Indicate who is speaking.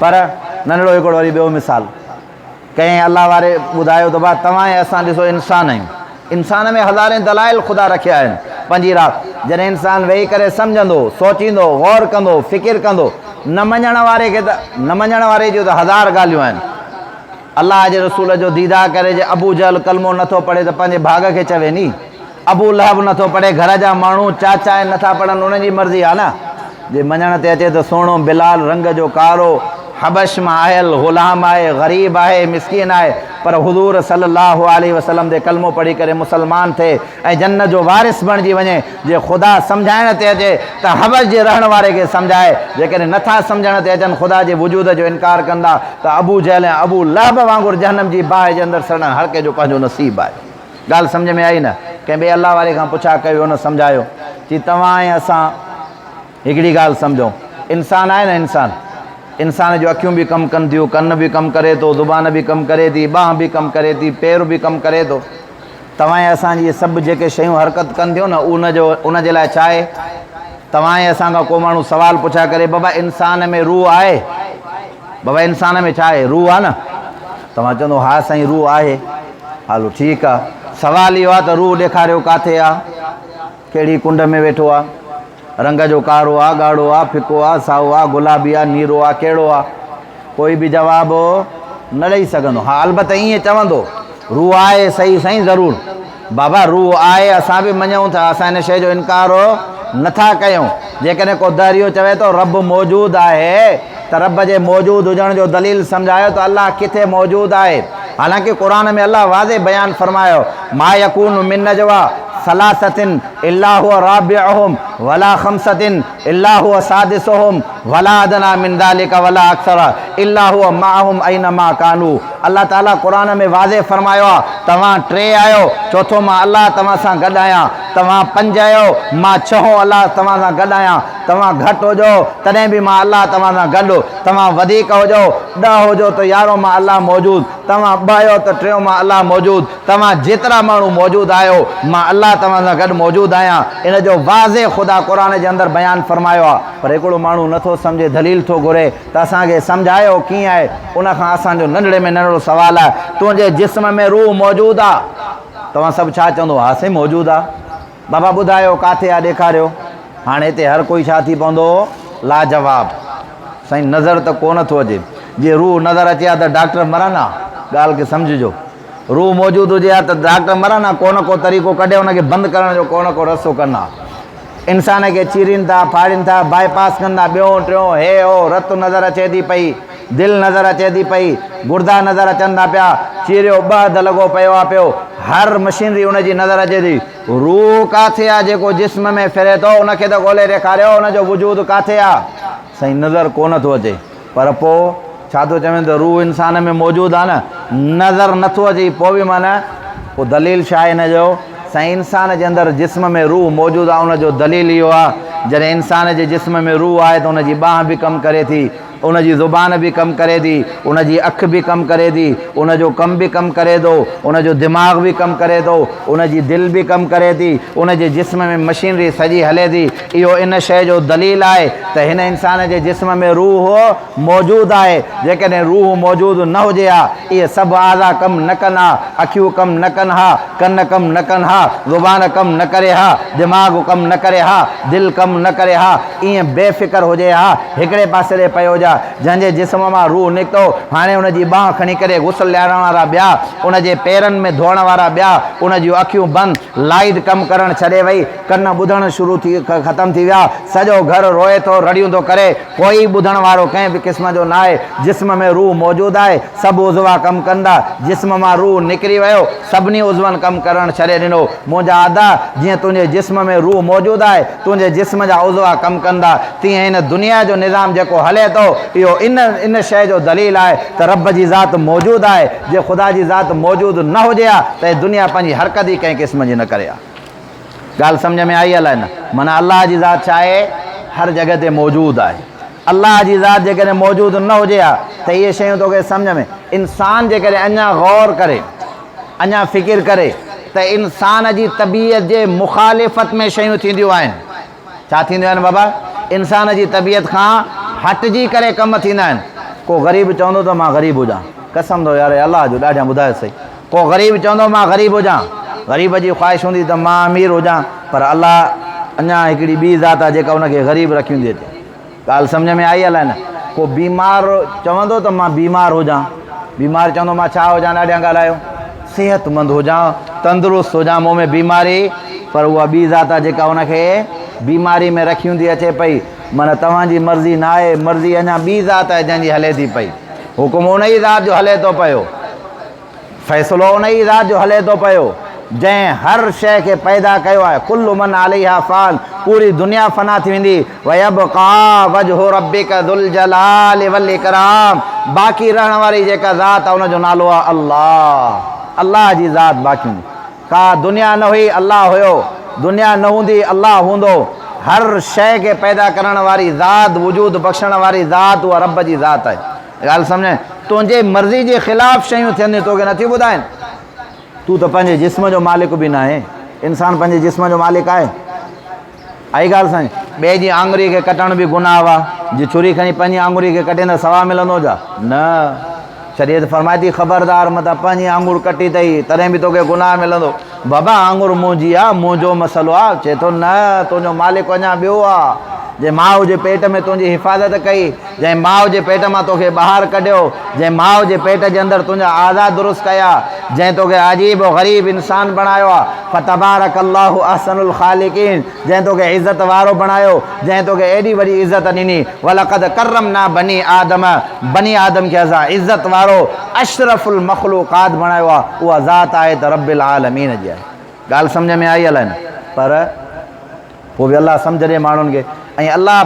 Speaker 1: پر ننڍڙو هڪڙو وري ٻيو مثال. ڪنهن الله واري ٻڌايو ته ڀاء توهان ۽ اسان ڏسو انسان آهيون. انسان ۾ هزارين دلائل خدا رکيا آهن. پنهنجي رات جڏهن انسان ويهي ڪري سمجهندو، سوچيندو، غور ڪندو، فڪر ڪندو، نه مڃڻ واري کي ته نه مڃڻ واري جون ته هزار ڳالهيون آهن. الله جي رسول جو ديدار ڪري جي ابو جهل ڪلمو نٿو پڙهي ته پنهنجي ڀاڳ کي چوي ني. ابو لهب نٿو پڙهي، گهر جا ماڻهو، چاچا آهن نٿا پڙهن انهن جي مرضي آهي نه. جي مڃڻ تي اچي ته سهڻو بلال رنگ جو ڪارو، حبش مان آيل غلام آهي، غريب آهي، مسڪين آهي، پر حضور صلي الله عليه وسلم تي ڪلمو پڙهي ڪري مسلمان ٿئي ۽ جنت جو وارث بڻجي وڃي، جي خدا سمجهائڻ تي اچي ته حبش جي رهڻ واري کي سمجهائي، جيڪڏهن نٿا سمجهڻ تي اچن خدا جي وجود جو انڪار ڪندا ته ابو جهل ۽ ابو لهب وانگر جهنم جي باهه جي اندر سڙڻ هر ڪنهن جو پنهنجو نصيب آهي. ڳالهه سمجهه ۾ آئي نه؟ ڪنهن ٻئي الله واري کان پڇا ڪيو ان سمجهايو. چي توهان ۽ اسان هڪڙي ڳالهه سمجهون. انسان آهي نه انسان. انسان جون اکيون به ڪم ڪن ٿيون، ڪن به ڪم ڪري ٿو، زبان به ڪم ڪري ٿي، ٻانهن به ڪم ڪري ٿي، پير به ڪم ڪري ٿو. توهان ۽ اسان جي سڀ جيڪي شيون حرڪت ڪن ٿيون نه ان جو ان جي لاء ڇا آهي؟ توهان ۽ اسان کان ڪو ماڻهو سوال پڇا ڪري بابا انسان ۾ روح آهي؟ بابا انسان ۾ ڇا آهي؟ روح آهي نه؟ توهان چوندو ها سائين روح آهي. هلو ٺيڪ آ. سوال اهو آ ته روح ڏيکاريو ڪاٿي آ؟ ڪهڙي ڪنڊ ۾ ويٺو آ؟ رنگ جو ڪارو آ، ڳاڙهو آ، ڦڪو آ، سائو آ، گلابي آ، نيرو آ، ڪهڙو آ؟ ڪوئي به جواب نه ڏئي سگهندو. ها البته ائين چوندو روح آهي صحيح سائين ضرور. بابا روح آهي اسان به مڃون ٿا اسان ان شيء جو انڪار نه ٿا ڪيون. جيڪڏهن ڪو دهريو چوي ٿو رب موجود آهي ته رب جي موجود هجڻ جو دليل سمجهايو ته الله ڪٿي موجود آهي. حالانڪه قرآن ۾ الله واضح بيان فرمايو ما يڪون من نجويٰ ثلاثة الا هو رابعهم ولا خمسة الا هو سادسهم ولا ادنيٰ من ذلک ولا اڪثر الا هو معهم اينما ڪانوا الله تعاليٰ قرآن ۾ واضح فرمايو آهي توهان ٽي آهيو چوٿون مان الله توهان سان گڏ آهيان توهان پنج آهيو مان ڇهون الله توهان سان گڏ آهيان توهان گهٽ هجو تڏهن به مان الله توهان سان گڏ توهان وڌيڪ هجو ڏهه هجو ته يارهون مان الله موجود توهان ٻه آهيو ته ٽيون مان الله موجود توهان جيترا ماڻهو موجود آهيو، مان الله توهان سان گڏ موجود آهيان. ان جو واضح خدا قرآن جي اندر بيان فرمايو آهي. پر هڪڙو ماڻهو نه ٿو سمجهي دليل ٿو گهري ته اسان کي سمجهايو ڪيئن آهي؟ ان کان اسان جو ننڍڙي ۾ ننڍڙو سوال آهي، تنهنجي جسم ۾ روح موجود آهي؟ توهان سڀ ڇا چوندو؟ ها سائين موجود آهي. بابا ٻڌايو ڪاٿي آ ڏيکاريو. هاڻي هتي هر ڪوئي ڇا ٿي پوندو لاجواب. سائين نظر ته ڪونه ٿو اچي. جي روح نظر اچي ها ته ڊاڪٽر مرن ها. ڳالهه کي سمجهجو. روح موجود هجي ها ته ڊاڪٽر مرن ها ڪو نه ڪو طريقو ڪڍي ان کي بند ڪرڻ جو ڪو نه ڪو رستو ڪن ها. انسان کي چيرين ٿا، ڦاڙين ٿا، باء پاس ڪن ٿا، ٻيو ٽيون هي هو رت نظر اچي ٿي پئي. دل نظر اچي ٿي پئي، گڙدا نظر اچن ٿا پيا، چيريو ٻه اڌ لڳو پيو آ پيو، هر مشينري ان جي نظر اچي ٿي. روح ڪاٿي آ جيڪو جسم ۾ ڦري ٿو، ان کي ته ڳولي ڏيکاريو، ان جو وجود ڪاٿي آ؟ سائين نظر ڪونه ٿو اچي. پر پوء ڇا ٿو چوين ته روح انسان ۾ موجود آ نه، نظر نٿو اچي پوء به معنيٰ پوء دليل ڇا آهي ان جو؟ سائين انسان جي اندر جسم ۾ روح موجود آ ان جو دليل اهو آ جڏهن انسان جي جسم ۾ روح آهي ته ان جي ٻانهن به ڪم ڪري ٿي، ان جي زبان به ڪم ڪري ٿي، ان جي اک به ڪم ڪري ٿي، ان جو ڪم به ڪم ڪري ٿو، ان جو دماغ به ڪم ڪري ٿو، ان جي دل به ڪم ڪري ٿي، ان جي جسم ۾ مشينري سڄي هلي ٿي. اهو ان شيء جو دليل آهي ته هن انسان جي جسم ۾ روح موجود آهي. جيڪڏهن روح موجود نه هجي ها، اهي سڀ اعضا ڪم نه ڪن ها، اکيون ڪم نه ڪن ها، ڪن ڪم نه ڪن ها، زبان ڪم نه ڪري ها، دماغ ڪم نه ڪري ها، دل ڪم نه ڪري ها، ائين بي فڪر هجي ها، هڪڙي پاسي ڏي پيو هجي ها، جنهن جي جسم مان روح نڪتو، هاڻي ان جي ٻانهن کڻي ڪري غسل ڏيارڻ وارا ٻيا، ان جي پيرن ۾ ڌوئڻ وارا ٻيا، ان جون اکيون بند، لائيٽ ڪم ڪرڻ ڇڏي وئي، ڪن ٻڌڻ شروع ٿي ختم ٿي ويا، سڄو گهر روئي ٿو، رڙيون ٿو ڪري، ڪوئي ٻڌڻ وارو ڪنهن به قسم جو ناهي، جسم ۾ روح موجود آهي، سڀ عضوا ڪم ڪندا، جسم مان روح نڪري ويو، سڀني عضون ڪم ڪرڻ ڇڏي ڏنو، منهنجا ادا! جيئن تنهنجي جسم ۾ روح موجود آهي، تنهنجي جسم جا عضوا ڪم ڪندا، تيئن هن دنيا جو نظام جيڪو هلي ٿو، اهو ان ان شيء جو دليل آهي ته رب جي ذات موجود آهي، جي خدا جي ذات موجود نه هجي ها ته هي دنيا پنهنجي حرڪت ئي ڪنهن قسم جي نه ڪري ها. ڳالهه سمجهه ۾ آئي الائي نه؟ معنيٰ الله جي ذات ڇا آهي؟ هر جڳهه تي موجود آهي. الله جي ذات جيڪڏهن موجود نه هجي ها ته اهي شيون توکي سمجهه ۾. انسان جيڪڏهن اڃا غور ڪري، اڃا فڪر ڪري ته انسان جي طبيعت جي مخالفت ۾ شيون ٿينديون آهن. ڇا ٿينديون آهن بابا؟ انسان جي طبيعت کان هٽجي ڪري ڪم ٿيندا آهن. ڪو غريب چوندو ته مان غريب هجان. قسم اٿو يار الله جو ڏاڍيان ٻڌايو سهي. ڪو غريب چوندو مان غريب هجان. غريب جي خواهش هوندي ته مان امير هجان پر الله اڃا هڪڙي ٻي ذات آهي جيڪا ان کي غريب رکيندي اچي. ڳالهه سمجهه ۾ آئي الائي نه. ڪو بيمار چوندو ته مان بيمار هجان. بيمار چوندو مان ڇا هجان ڏاڍيان ڳالهايو. صحتمند هجان، تندرست هجان مون ۾ بيماري پر اها ٻي ذات آهي جيڪا ان کي بيماري ۾ رکيندي اچي پئي. معنيٰ توهان جي مرضي نه آهي، مرضي اڃا ٻي ذات آهي جنهن جي هلي ٿي پئي. حڪم ان ئي ذات جو هلي ٿو پيو. فيصلو ان ئي ذات جو هلي ٿو پيو، جنهن هر شيء کي پيدا ڪيو آهي. ڪل من عليها فان، پوري دنيا فنا ٿي ويندي. ويبقيٰ وجه ربڪ ذو الجلال والاڪرام، باقي رهڻ واري جيڪا ذات آهي ان جو نالو آهي الله. الله جي ذات باقي هوندي. ڪا دنيا نه هئي الله هيو، دنيا نه هوندي الله هوندو، هر شيء کي پيدا ڪرڻ واري ذات، وجود بخشڻ واري ذات اها رب جي ذات آهي. ڳالهه سمجهين؟ تنهنجي مرضي جي خلاف شيون ٿين ٿيون توکي نٿيون ٻڌائين. تون ته پنهنجي جسم جو مالڪ به ناهين. انسان پنهنجي جسم جو مالڪ آهي؟ آئي ڳالهه سمجهه؟ ٻئي جي آڱري کي ڪٽڻ به گناهه آ. جي ڇري کڻي پنهنجي آڱري کي ڪٽين ته ثواب ملندو ڇا؟ نه. شريعت فرمائي ٿي خبردار متان پنهنجي آڱر ڪٽي اٿئي تڏهن به توکي گناهه ملندو. بابا آڱر منهنجي آ، منهنجو مسئلو آ. چئي ٿو نه تنهنجو مالڪ اڃا ٻيو آ. جنهن ماء جي پيٽ ۾ تنهنجي حفاظت ڪئي، جنهن ماء جي پيٽ مان توکي ٻاهر ڪڍيو، جنهن ماء جي پيٽ جي اندر تنهنجا اعضا درست ڪيا، جنهن توکي عجيب و غريب انسان بڻايو آ، فتبارڪ الله احسن الخالقين، جنهن توکي عزت وارو بڻايو، جنهن توکي ايڏي وڏي عزت ڏني، ولقد ڪرمنا بني آدم، بني آدم کي اسان عزت وارو اشرف المخلوقات بڻايو آ، اها ذات آهي ته رب العالمين جي آهي. ڳالهه سمجهه ۾ آئي الائي نه؟ پر پوء به الله سمجهه ڏي ماڻهن کي ۽ الله.